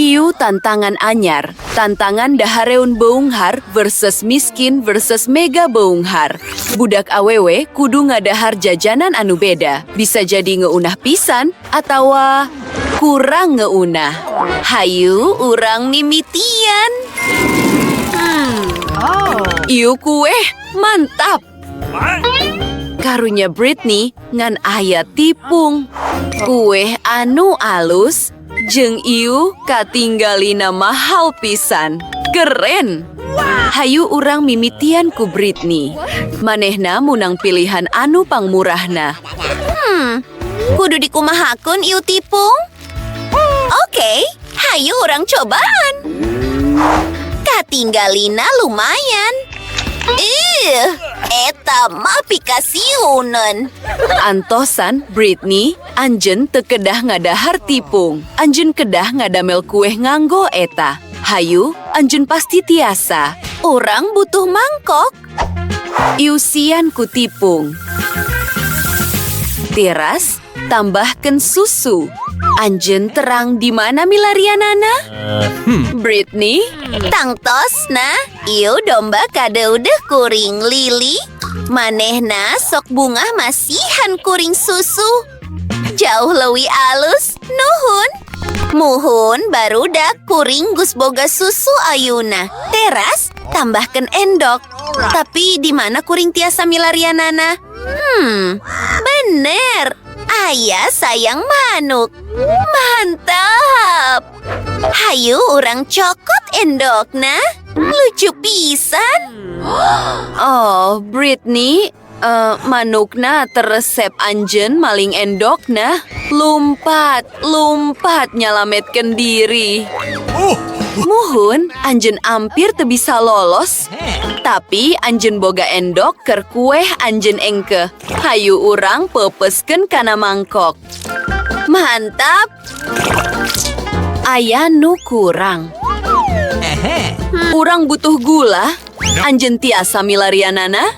Ieu tantangan anyar, tantangan dahareun beunghar versus miskin versus mega beunghar. Budak awewe kudu ngadahar jajanan anu beda. Bisa jadi ngeunah pisan atawa kurang ngeunah. Hayu urang mimitian. Ieu kue mantap. Karunya Britney, ngan aya tipung. Kue anu alus jeung ieu katinggalina mahal pisan. Keren. Hayu urang mimitian ku Britney. Manehna munang pilihan anu pangmurahna. Kudu dikumahakeun ieu tipung? Oke, hayu urang cobaan. Katinggalina lumayan. Ih, eta mah pikasieuneun. Antosan Britney, anjeun teu kedah ngadahar tipung. Anjeun kedah ngadamel kueh nganggo eta. Hayu, anjeun pasti tiasa. Urang butuh mangkok. Iusian ku tipung. Teras, tambahkan susu. Anjeun terang di mana milarianana? Britney, Tangtosna, ieu domba kadeudeuh kuring, Lili. Manehna sok bungah masihan kuring susu. Jauh leuwih alus, nuhun. Muhun, barudak, kuring geus boga susu ayuna. Teras, tambahkan endok. Tapi di mana kuring tiasa milarianana? Bener. Aya sayang manuk. Mantap. Hayu urang cokot endokna. Lucu pisan. Oh, Britney, manukna teu resep anjeun maling endokna. Lumpat, lumpat nyalametkeun diri. Muhun, anjeun ampir teu bisa lolos. Tapi anjeun boga endok keur kueh anjeun engke. Hayu urang peupeuskeun kana mangkok. Mantap. Aya nu kurang. Urang butuh gula. Anjeun tiasa milarianana?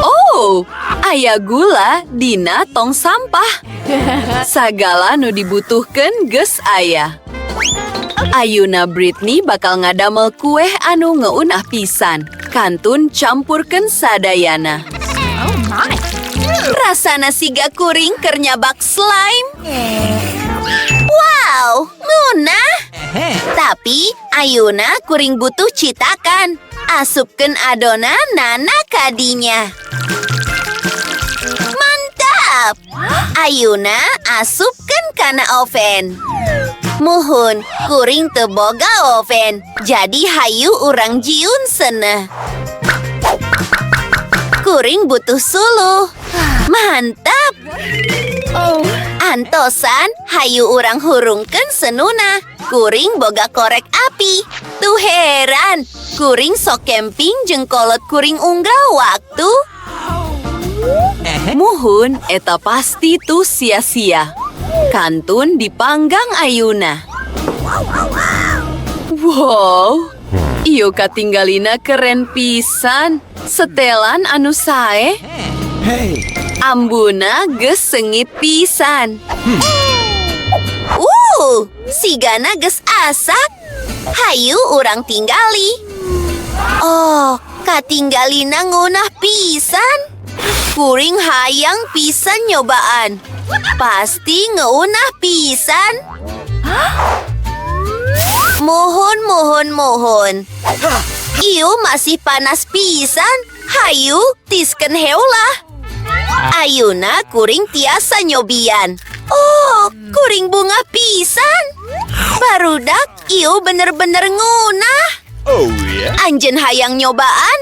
Oh, aya gula dina tong sampah. Sagala nu dibutuhkeun geus aya. Ayuna Britney bakal ngadamel kueh anu ngeunah pisan. Kantun campurkeun sadayana. Rasana siga kuring keur nyabak slime. Wow, ngeunah. Tapi ayuna kuring butuh citakan. Asupkeun adonanana kadinya. Mantap! Ayuna asupkeun kana oven. Muhun, kuring teu boga oven. Jadi hayu urang jieun seuneu. Kuring butuh suluh. Mantap! Antosan, hayu urang hurungkeun seununa. Kuring boga korek api. Tuh heran, kuring sok camping jeung kolot kuring unggal waktu. Muhun, eta pasti tuh sia-sia. Kantun dipanggang ayuna. Wow, ieu katinggalina keren pisan. Setelan anu sae. Ambuna geus seungit pisan. Sigana geus asak. Hayu urang tinggali. Oh, katinggalina ngeunah pisan. Kuring hayang pisan nyobaan. Pasti ngeunah pisan. Muhun, muhun, muhun. Ieu masih panas pisan. Hayu, tiiskeun heula. Ayuna kuring tiasa nyobian. Oh, kuring bungah pisan. Barudak, ieu bener-bener ngeunah. Oh yeah? Anjeun hayang nyobaan?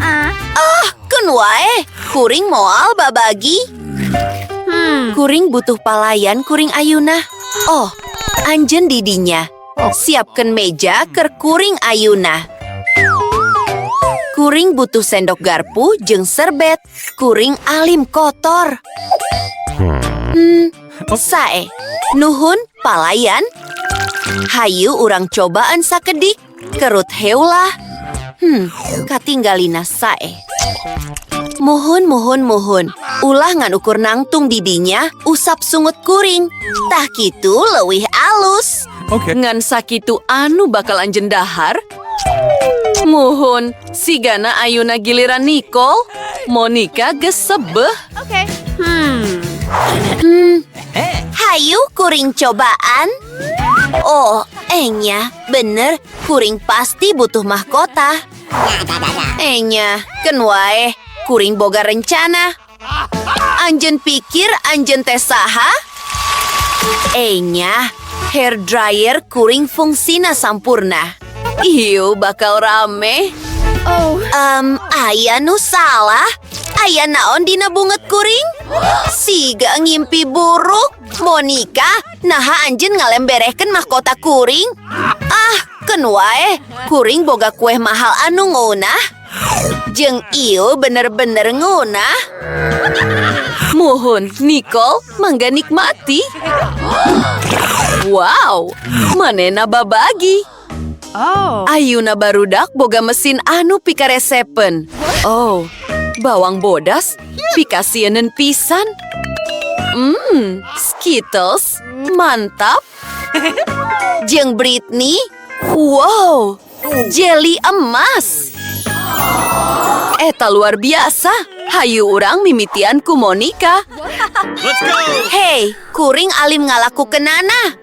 Ah, keun wae. Kuring moal babagi. Kuring butuh palayan kuring ayuna. Oh, anjeun didinya. Siapkan meja keur kuring ayuna. Kuring butuh sendok garpu jeung serbet. Kuring alim kotor. Sae. Nuhun, palayan. Hayu urang cobaan sakedik. Kerut heula. Katinggalina sae. Muhun, muhun, muhun. Ulah ngan ukur nangtung didinya, usap sungut kuring. Tah kitu leuwih alus. Okay. Ngan sakitu anu bakal anjeun dahar? Muhun, sigana ayuna giliran Nicole. Monica geus sebeh. Hayu kuring cobaan. Oh, enya, bener, kuring pasti butuh mahkota. Enya, keun wae, kuring boga rencana. Anjeun pikir anjeun teh saha? Enya, hair dryer kuring fungsina sampurna. Ieu bakal rame. Aya nu salah. Aya naon dina bunget kuring? Siga ngimpi buruk. Monica, naha anjeun ngalemberehkeun mahkota kuring? Ah, keun wae. Kuring boga kue mahal anu ngeunah. Jeung ieu bener-bener ngeunah. Muhun, Nicole, mangga nikmati. Wow, manena babagi. Oh. Ayuna barudak boga mesin anu pikaresepen. Oh, bawang bodas, pikasieun pisan. Skittles, mantap. Jeung Britney, Wow, jelly emas. Eta luar biasa. Hayu urang mimitian ku Monica. Let's go! Hey, kuring alim ngalakukeunana.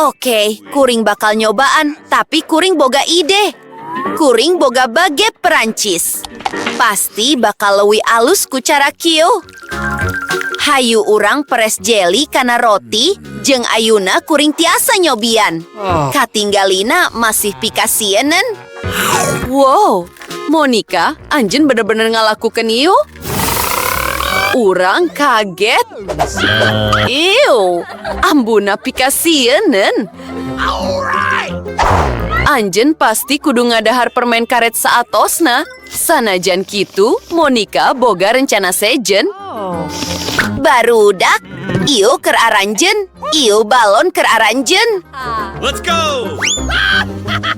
Oke, kuring bakal nyobaan, tapi kuring boga ide. Kuring boga baget Perancis. Pasti bakal leuwih alus ku cara kieu. Hayu urang peres jelly kana roti, jeung ayuna kuring tiasa nyobian. Katinggalina masih pikasieuneun. Wow, Monica, anjeun bener-bener ngalakukeun ieu? Urang kaget. Iu, ambuna pikasieuneun. Anjeun pasti kudu ngadahar permen karet saatosna. Sanajan kitu, Monica boga rencana sejen. Barudak, ieu keur aranjeun, ieu balon keur aranjeun. Let's go!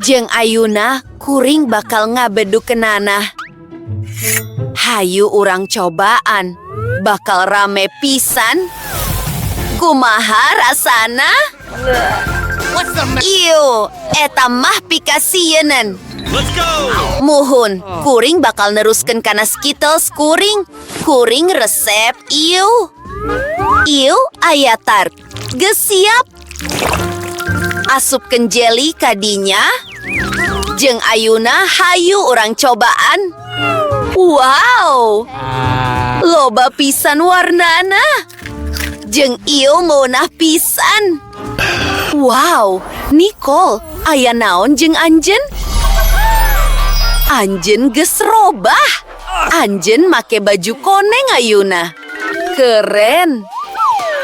Jeung ayuna kuring bakal ngabedukeunana. Hayu urang cobaan, bakal rame pisan. Kumaha rasana? Iu, eta mah pikasieuneun. Let's go! Muhun, kuring bakal neruskeun kana Skittles kuring. Kuring resep ieu. Ieu aya tart. Geus siap. Asupkeun jelly ka dinya. Jeung ayuna hayu urang cobaan. Wow, loba pisan warnana. Jeung ieu ngeunah pisan. Wow, Nicole, aya naon jeung anjeun? Anjeun geus robah. Anjeun make baju koneng ayuna. Keren.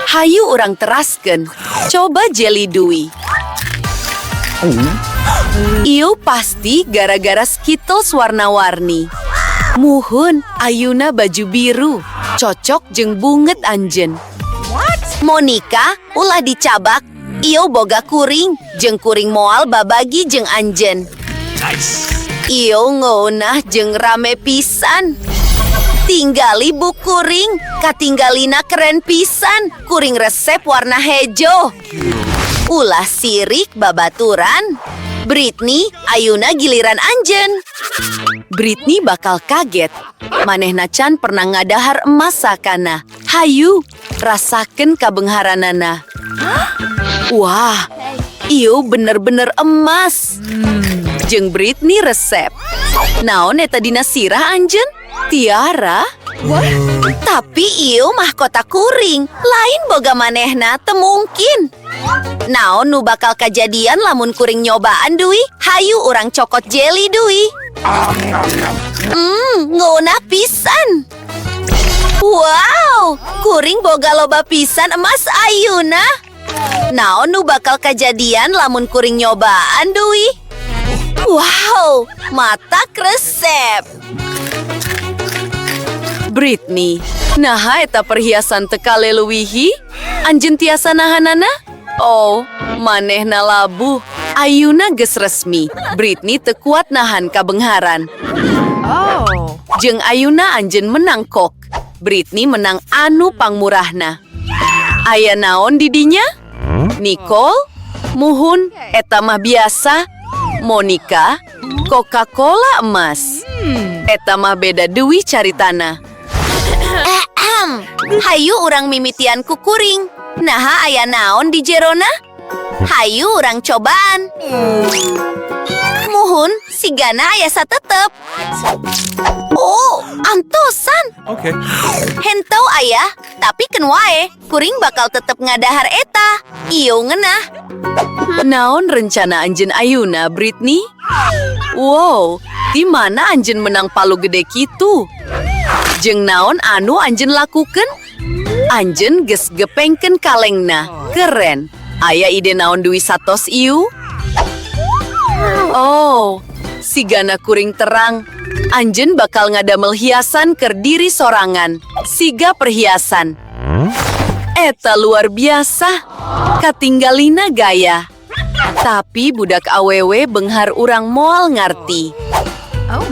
Hayu urang teraskeun. Coba jelly Dui. Ieu pasti gara-gara Skittles warna-warni. Muhun, ayuna baju biru. Cocok jeung bunget anjeun. Monica, ulah dicabak. Ieu boga kuring, jeung kuring moal babagi jeung anjeun. Nice! Ieu ngeunah jeung rame pisan. Tinggali bu kuring, katinggalina keren pisan. Kuring resep warna hejo. Ulah sirik babaturan. Britney, ayuna giliran anjeun. Britney bakal kaget. Manehna can pernah ngadahar emas sakana. Hayu, rasakeun kabeungharanana. Wah, ieu bener-bener emas. Jeung Britney resep. Naon eta dina sirah anjeun? Tiara? Tapi ieu mahkota kuring, lain boga manehna teu mungkin. Naon nu bakal kajadian lamun kuring nyobaan Dui? Hayu urang cokot jelly Dui. Ngeunah pisan. Wow, kuring boga loba pisan emas ayuna. Naon nu bakal kajadian lamun kuring nyobaan Dui? Wow, mata resep. Britney, naha eta perhiasan teu kaleuleuwihi? Anjeun tiasa nahanana? Oh, manehna labuh. Ayuna geus resmi. Britney teu kuat nahan kabeungharan. Oh. Jeung ayuna anjeun menang Coke. Britney menang anu pangmurahna. Aya naon di dinya? Nicole? Muhun, eta mah biasa. Monica, Coca-Cola emas. Eta mah beda deui caritana. Ahem. Hayu urang mimitian ku kuring. Naha aya naon di jerona? Hayu urang cobaan. Muhun, sigana aya satetep. Oh, antosan. Okay. Henteu ayah, tapi keun wae, kuring bakal tetep ngadahar eta. Ieu ngeunah. Naon rencana anjeun ayuna, Britney? Wow, di mana anjeun menang palu gede kitu? Jeung naon anu anjeun lakukeun? Anjeun geus gepengkeun kalengna. Keren. Aya ide naon deui satos ieu? Oh, sigana kuring terang. Anjeun bakal ngadamel hiasan keur diri sorangan. Siga perhiasan. Eta luar biasa. Katinggalina gaya. Tapi budak awewe benghar urang moal ngarti.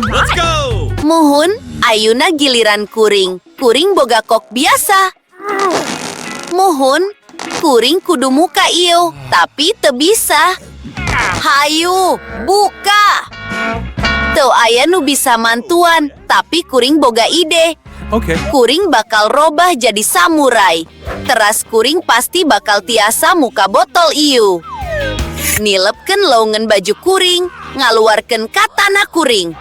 Let's go! Muhun, ayuna giliran kuring. Kuring boga Coke biasa. Muhun, kuring kudu muka ieu, tapi teu bisa. Hayu, buka. Teu aya nu bisa mantuan, tapi kuring boga ide. Okay. Kuring bakal robah jadi samurai. Teras kuring pasti bakal tiasa muka botol ieu. Nilepkeun leungeun baju kuring, ngaluarkeun katana kuring.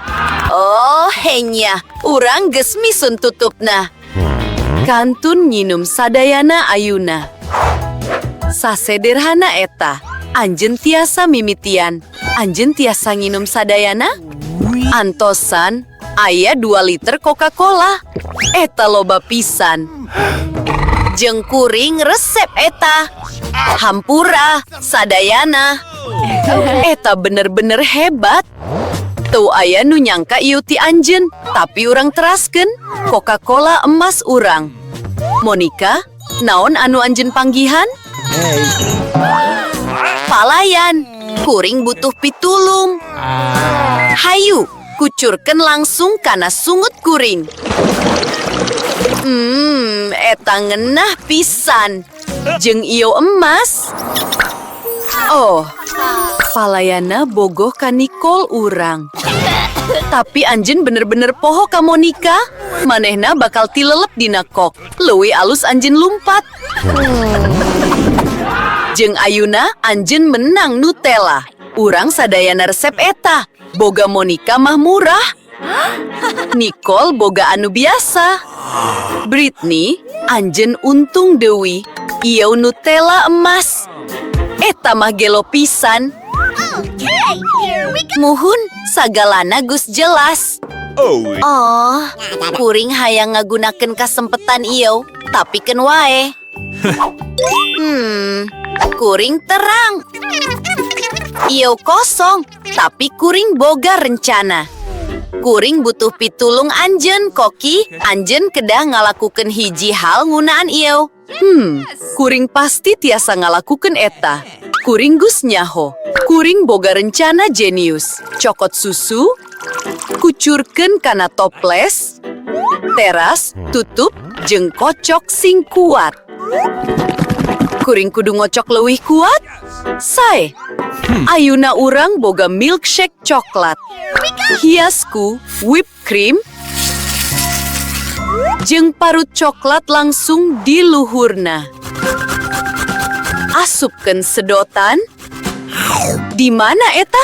Oh, henya, urang geus misun tutupna. Kantun nginum sadayana ayuna. Sasederhana eta, anjeun tiasa mimitian. Anjeun tiasa nginum sadayana? Antosan, aya 2 liter Coca-Cola. Eta loba pisan. Jeung kuring resep eta. Hampura, sadayana. Eta bener-bener hebat. Teu aya nu nyangka ieu ti anjeun, tapi urang teraskeun Coca-Cola emas urang. Monica, naon anu anjeun panggihan? Palayan, kuring butuh pitulung. Hayu, kucurkeun langsung kana sungut kuring. Eta ngeunah pisan. Jeung ieu emas. Oh, palayana bogoh ka Nicole urang. Tapi anjeun bener-bener poho ka Monica. Manehna bakal tilelep dina Coke. Leuwih alus anjeun lumpat. Jeung ayuna anjeun menang Nutella. Urang sadayana resep eta. Boga Monica mah murah. Nicole boga anu biasa. Britney, anjeun untung deui. Ieu Nutella emas. Eta mah gelo pisan. Muhun, sagalana geus jelas. Oh. Oh, kuring hayang ngagunakeun kasempetan ieu, tapi keun wae. Kuring terang. Ieu kosong, tapi kuring boga rencana. Kuring butuh pitulung anjeun, Koki. Anjeun kedah ngalakukeun hiji hal ngunaan ieu. Kuring pasti tiasa ngalakukeun eta. Kuring geus nyaho. Kuring boga rencana jenius. Cokot susu, kucurkeun kana toples, teras, tutup, jeung kocok sing kuat. Kuring kudu ngocok leuwih kuat. Sae. Ayuna urang boga milkshake coklat. Hias ku whipped cream jeung parut coklat langsung di luhurna. Asupkeun sedotan. Di mana eta?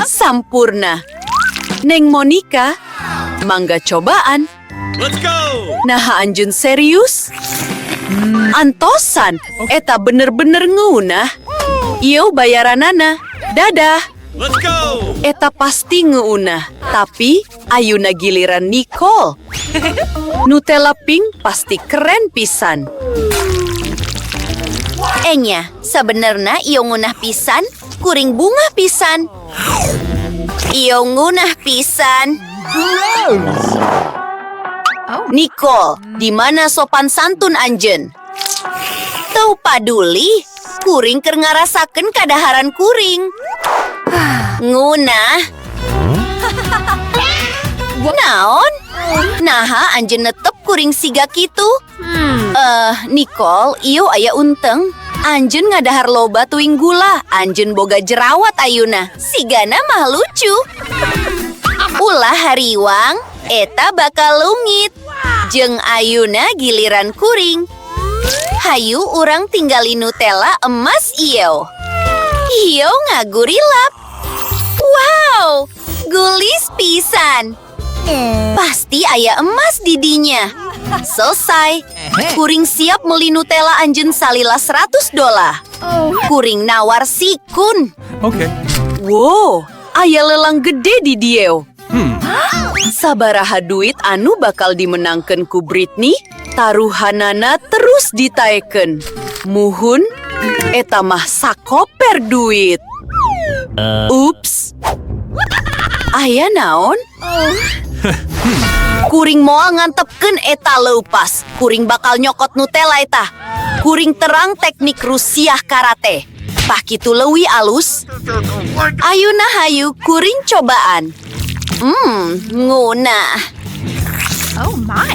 Sampurna. Neng Monica, mangga cobaan. Let's go! Nah, anjeun serius? Antosan, eta bener-bener ngeunah. Ieu bayaranana. Dadah. Let's go! Eta pasti ngeunah. Tapi ayuna giliran Nicole. Nutella pink pasti keren pisan. Enya, sebenarnya ieu ngeunah pisan, kuring bungah pisan. Ieu ngeunah pisan. Nicole, di mana sopan santun anjeun? Teu paduli, kuring keur ngarasakeun kadaharan kuring. Ngeunah. Naon? Naha anjeun netep kuring siga kitu. Eh, Nicole, ieu aya unteng. Anjeun ngadahar loba tuing gula, anjeun boga jerawat ayuna. Sigana mah lucu. Ulah hariwang, eta bakal lungit. Jeung ayuna giliran kuring. Hayu urang tinggali Nutella emas ieu. Ieu ngagurilap. Wow, gulis pisan. Pasti aya emas di dinya. Selesai. Kuring siap meli Nutella anjeun salila 100 dolar. Kuring nawar sikun. Okay. Wow, aya lelang gede di dieu. Sabaraha duit anu bakal dimenangkeun ku Britney, taruhanana terus ditaekeun. Muhun, eta mah sakoper duit. Ups. Aya naon? Kuring moal ngantepkeun eta leupas. Kuring bakal nyokot Nutella eta. Kuring terang teknik Rusia karate. Tah kitu leuwih alus. Ayuna hayu kuring cobaan. Ngeunah. Oh my.